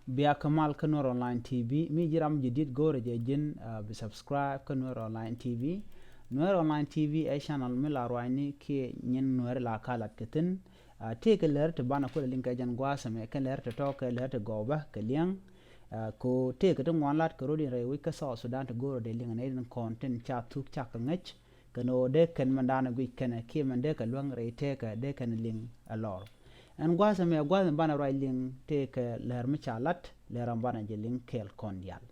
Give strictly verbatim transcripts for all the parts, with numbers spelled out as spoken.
Bia kä mal kä Nuer Online T V. Mi ji̱ ram ji̱ di̱t go̱o̱rɛ jɛ ji̱n, ah, bi subscribe kä Nuer Online T V. Nuer Online T V ɛ channel mi la ruacni kiɛ nyin Nuer la ka lat kɛ thi̱n. Ah, tëëkɛ lär ti banɛ kulɛ liŋ kɛ jɛn gua̱a̱th ɛmɛ kɛ lär ti tɔ̱ kɛ lär ti gɔw bä kɛ liɛŋ. Ah, ko tëëkɛ ti ŋuan lat kɛ rot in rɛy wec kä South Sudan ti go̱o̱rɛ dee liŋ nɛ in kɔn tin ca thuk ca kɛ ŋäc. Kɛn ɣöö dee kɛn mɛn da̱a̱n guic kɛnɛ kiɛ mɛn dee kɛ luäŋ rɛy tëëkɛ dee kɛn liŋ ɛ lɔr. Ɛn gua̱a̱th ɛmɛ gua̱a̱th ɛn banɛ ruac liŋ tëëkɛ lär mi ca lat, lär ɛn banɛ jɛ liŋ kɛɛl kɔn diaal.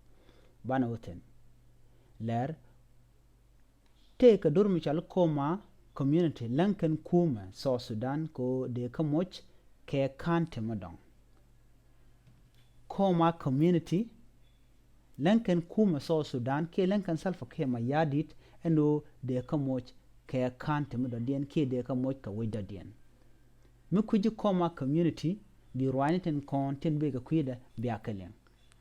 Banɛ wä thi̱n. Lär tëëkɛ do̱r mi cɔal Koma community läŋ kɛn kumɛ South Sudan kɛ ɣöö dee kä moc kɛ ka̱n ti mi dɔ̱ŋ. Koma community läŋ kɛn kumɛ South Sudan kiɛ läŋ kɛn Salva Kiir Mayardit ɛn ɣöö dee kä moc kɛ ka̱n ti mi dɔ̱diɛn kiɛ dee kä moc kɛ wec dɔ̱diɛn. Mi kui̱ci Koma community bi ruacni tin kɔn tin bikɛ kui̱dɛ bia kɛ liŋ.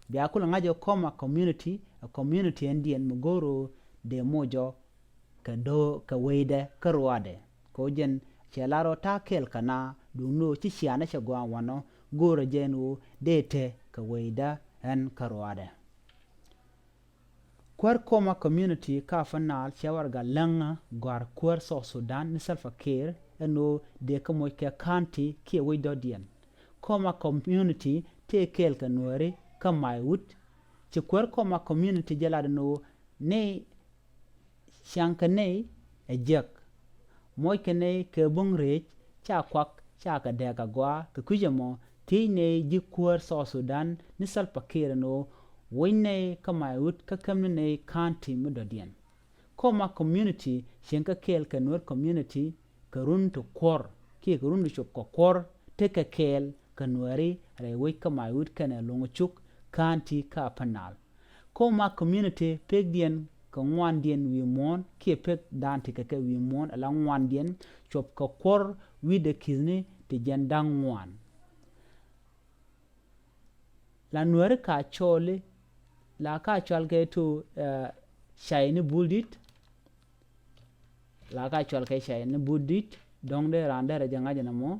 Bia kulɛ ŋa̱c ɛ Koma community, ɛ community ɛn diɛn mi go̱o̱r ɣöö dee moc ɔ kɛ do̱ kɛ weydɛ kä ruaadɛ. Kɛ ɣöö jɛn cɛ lar ɣöö ta̱a̱ kɛɛl kɛ na duŋni ɣöö ci ciaanä cɛ gɔaa wanɔ go̱o̱rä jɛ ɛn ɣöö dee te kɛ weydä ɛn kä ruaadɛ. Kuäär Koma community kä Upper Nile cɛ warɛga läŋä gɔ̱a̱r kuäär South Sudan ni Salva Kiir ɛn ɣöö dee kä moc kɛ ka̱n ti kiɛ wec dɔ̱diɛn. Koma community tëë kɛɛl kɛ Nuääri kä Maiwut. Ci kuäär Koma community jɛ lat ɛn ɣöö nɛy ciaŋ kɛ nɛy ɛ jiäk. Moc kɛ nɛy kɛ buŋ rëëc ca kuak ca kɛ dɛɛk agɔaa kɛ kui̱c ɛmɔ thiec nɛy ji̱ kuäär South Sudan ni Salva Kiir ɛn ɣöö woc nɛy kä Maiwut kä käm ni nɛy ka̱n ti mi dɔ̱diɛn. Koma community cieŋ kä kɛɛl kɛ Nuer community kɛ run ti kuɔr kiɛ kɛ run ti cop kɛ kuɔr tekɛ kɛɛl kɛ Nuääri rɛy wec kä Maiwut kɛnɛ Loŋcuk ka̱n ti kä Upper Nile. Koma community pekdiɛn kɛ ŋuandiɛn wi̱i̱ muɔ̱ɔ̱n kiɛ pekdan ti kɛ kɛ wi̱i̱ muɔ̱ɔ̱n ala ŋuandiɛn cop kɛ kuɔr wi̱cdɛ ki̱thni ti jɛn da̱ŋ ŋuan. La Nuääri ka cɔɔli la ka cɔal kɛ to, eh, cay ni bul dit. La ka cɔal kɛ cay ni bul dit dɔ̱ŋ dee raan derɛ jɛ ŋa̱c ɛn ɛmɔ.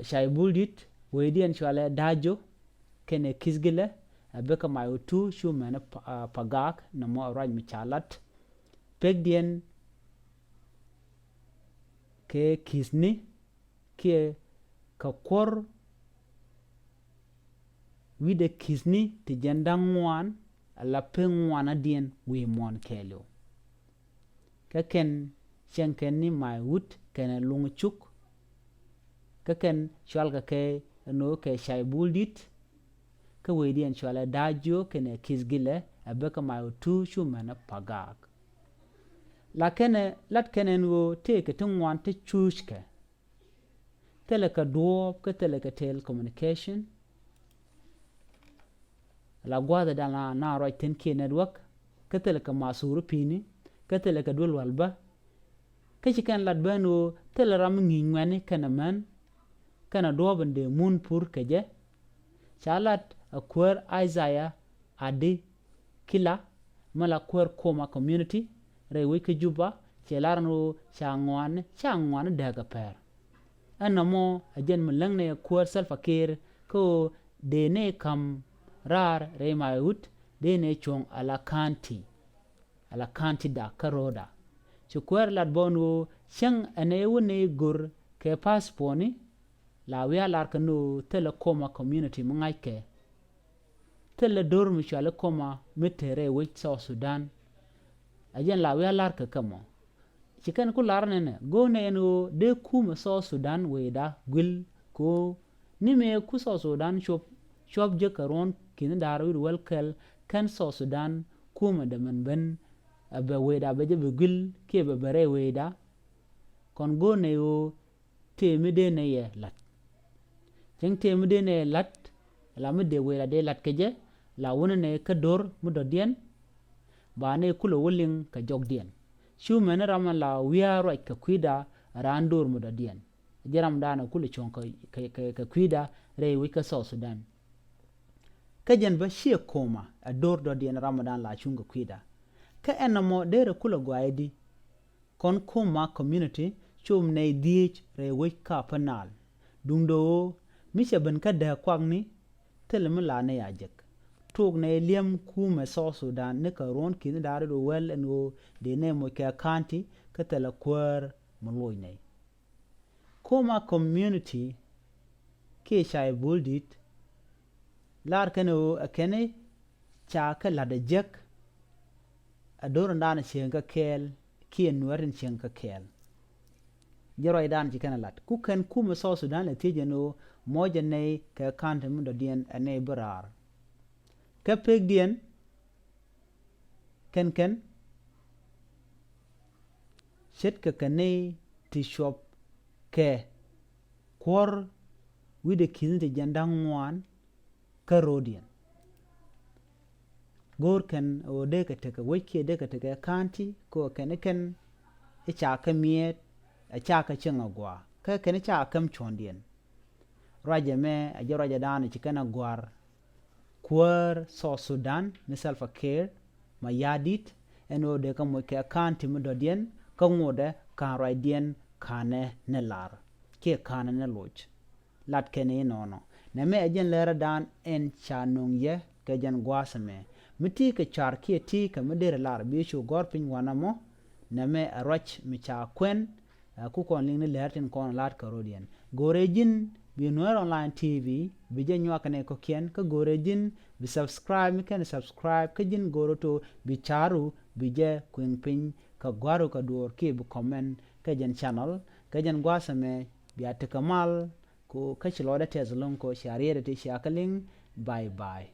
Cay bul dit wecdiɛn cɔalɛ Dajo kɛnɛ Kisgilɛ ɛ bikɛ Maiwut cu mɛn pa, ah, Pagak nɔmɔ ruac mi ca lat. Pekdiɛn kɛ ki̱thni kiɛ kɛ kuɔr wi̱cdɛ ki̱thni ti jɛn da̱ŋ ŋuan ala pek ŋuanädiɛn wi̱i̱ muɔ̱ɔ̱n kɛɛliw. Kä kɛn cieŋ kɛn ni Maiwut kɛnɛ Loŋcuk. Kä kɛn cɔalkɛ kɛ ɛn ɣöö kɛ cay bul dit. Kä wecdiɛn cɔalɛ Dajo kɛnɛ Kisgilɛ ɛ bikɛ Maiwut cu mɛn Pagak. La kɛnɛ lat kɛn ɛn ɣöö tëëkɛ ti ŋuan ti cuuckɛ. Thilɛ kɛ duɔ̱ɔ̱p kä thilɛ kɛ telecommunication. La gua̱a̱thɛ dan la na ruac thi̱n kiɛ network kä thilɛ kɛ mathur pi̱i̱ni kä thilɛ kɛ duel wal bä. Kä ci kɛn lat ben ɣöö thilɛ ram mi ŋi̱i̱c ŋuɛ̈tni kɛnɛ män kɛnɛ duɔ̱ɔ̱p in dee mun pur kɛ jɛ. Ca lat a kuäär Isaiah Adi Kila mi la kuäär Koma community rɛy wec kä Juba cɛ lar ni ɣöö ca ŋuani ca ŋuani dääk a pɛr. Ɛn nɔmɔ a jɛn mi läŋ ni kuäär Salva Kiir kä ɣöö dee ni ka̱m raar rɛy Maiwut dee ni cuɔ̱ŋ ala ka̱n ti. Ala ka̱n ti dak kä ro̱o̱da. Ci kuäär lat bä ni ɣöö cäŋ ɛn ɛ wä ni go̱r kɛ passport ni la wi̱i̱ a lar kɛ ni ɣöö thilɛ Koma community mi ŋa̱ckɛ. Thilɛ do̱r mi cuali Koma mi te rɛy wec South Sudan. A jɛn la wi̱i̱ a lar kɛ kɛ mɔ. Ci kɛn ku lar nɛnɛ go̱o̱nɛ ɛn ɣöö dee kumɛ South Sudan wecda guil kɛ ɣöö ni mëë ku South Sudan cuɔp cuɔp jek kɛ ruɔ̱n ki̱ni da̱r wi̱i̱ wäl kɛl kɛn South Sudan kumɛ dämɛn ben. A bɛ wecda bɛ jɛ bɛ guil kiɛ bɛ bɛ rɛy wecda. Kɔn go̱o̱nɛ ɣöö tëë mi dee nɛ yɛ la̱t. Cäŋ tëë mi dee nɛ yɛ la̱t la mi dee wecda dee la̱t kɛ jɛ la wunɛ nɛ kä do̱r mi dɔ̱diɛn. Ba nɛ kulɛ wä liŋ kɛ jɔkdiɛn. Cu mɛni ram la wiaa ruac kɛ kui̱da raan do̱r mi dɔ̱diɛn. Jɛ ram daanɛ kulɛ cuɔ̱ŋ kɛ, kɛ, kɛ, kɛ kui̱da rɛy wec kä South Sudan. Kä jɛn bä ciɛ Koma ɛ do̱r dɔ̱diɛn ram daanɛ la cuŋ kɛ kui̱da. Kä ɛn nɔmɔ derɛ kulɛ gɔaa i̱di. Kɔn Koma community com nɛy dhieec rɛy wec kä Upper Nile. Duundɛ ɣöö Mi cɛ ben kä dääk kuakni, thilɛ mi la nɛy a jek. Tok nɛy liɛm kumɛ South Sudan ni kɛ ruɔ̱n ki̱ni da̱a̱r i̱ di wäl ɛn ɣöö dee nɛy moc kɛ county kä thilɛ kuäär mi loc nɛy. Kumɛ community kiɛ cay bul dit lar kɛn ɣöö ɛ kɛn i̱ ca kɛ la̱t ɛ jek. Ɛ do̱r in da̱a̱n cieŋ kä kɛɛl kiɛ nuɛɛr in cieŋ kä kɛɛl. Jɛ ruacdan ci kɛn a lat ku kɛn kumɛ South Sudan lɛ thiec ɛn ɣöö mɔcɛ nɛy kɛ county mi dɔ̱diɛn ɛ nɛy bi raar. Kä pekdiɛn kɛn kɛn ce̱tkɛ kɛ nɛy ti cuɔp kɛ kuɔ̱r wi̱cdɛ ki̱ni ti jiɛn da̱ŋ ŋuan kä ro̱diɛn. Go̱o̱r kɛn ɣöö dee kɛ tekɛ wec kiɛ dee kɛ tekɛ county kɛ ɣöö kɛn i̱ kɛn i̱ ca kɛ mi̱eet ɛ ca kɛ cieŋ a gua̱a̱ kä kɛn i̱ ca kɛ käm cuɔ̱ndiɛn. Ruacɛ mɛ ɛ jɛ ruacɛ da̱a̱n ci kɛn a gua̱a̱r kuäär South Sudan ni Salva Kiir Mayardit ɛn ɣöö dee kɛ moc kɛ county mi dɔ̱diɛn kä ŋotdɛ ka̱n ruacdiɛn ka̱nɛ ni lar kiɛ ka̱nɛ ni loc. Lat kɛn inɔnɔ. Nɛmɛ ɛ jɛn lɛrädan ɛn ca nöŋ yɛ kɛ jɛn gua̱a̱th ɛmɛ. Mi ti kɛ car kiɛ ti kɛ mi derɛ lar bi cu gɔ̱r piny wanɛ mɔ. Nɛmɛ ɛ ruac mi ca kuɛn. Ɛ ku kɔn liŋ ni lɛr tin kɔn lat kɛ rodiɛn. Go̱rɛ ji̱n bi Nuɛr Online T V bi jɛ nyuak kɛnɛ kɔ̱kiɛn kä go̱rɛ ji̱n bi subscribe mi kɛn subscribe kä ji̱n go̱rɛ to bi caru bi jɛ kuiŋ piny kɛ gua̱ru kɛ duɔ̱ɔ̱r kiɛ bi comment kɛ jɛn channel kɛ jɛn gua̱a̱th ɛmɛ. Bia tekɛ mal ku kä ci lɔcdä tɛth lo̱ŋ kɔ cia riɛt ti cia kä liŋ. Bye bye.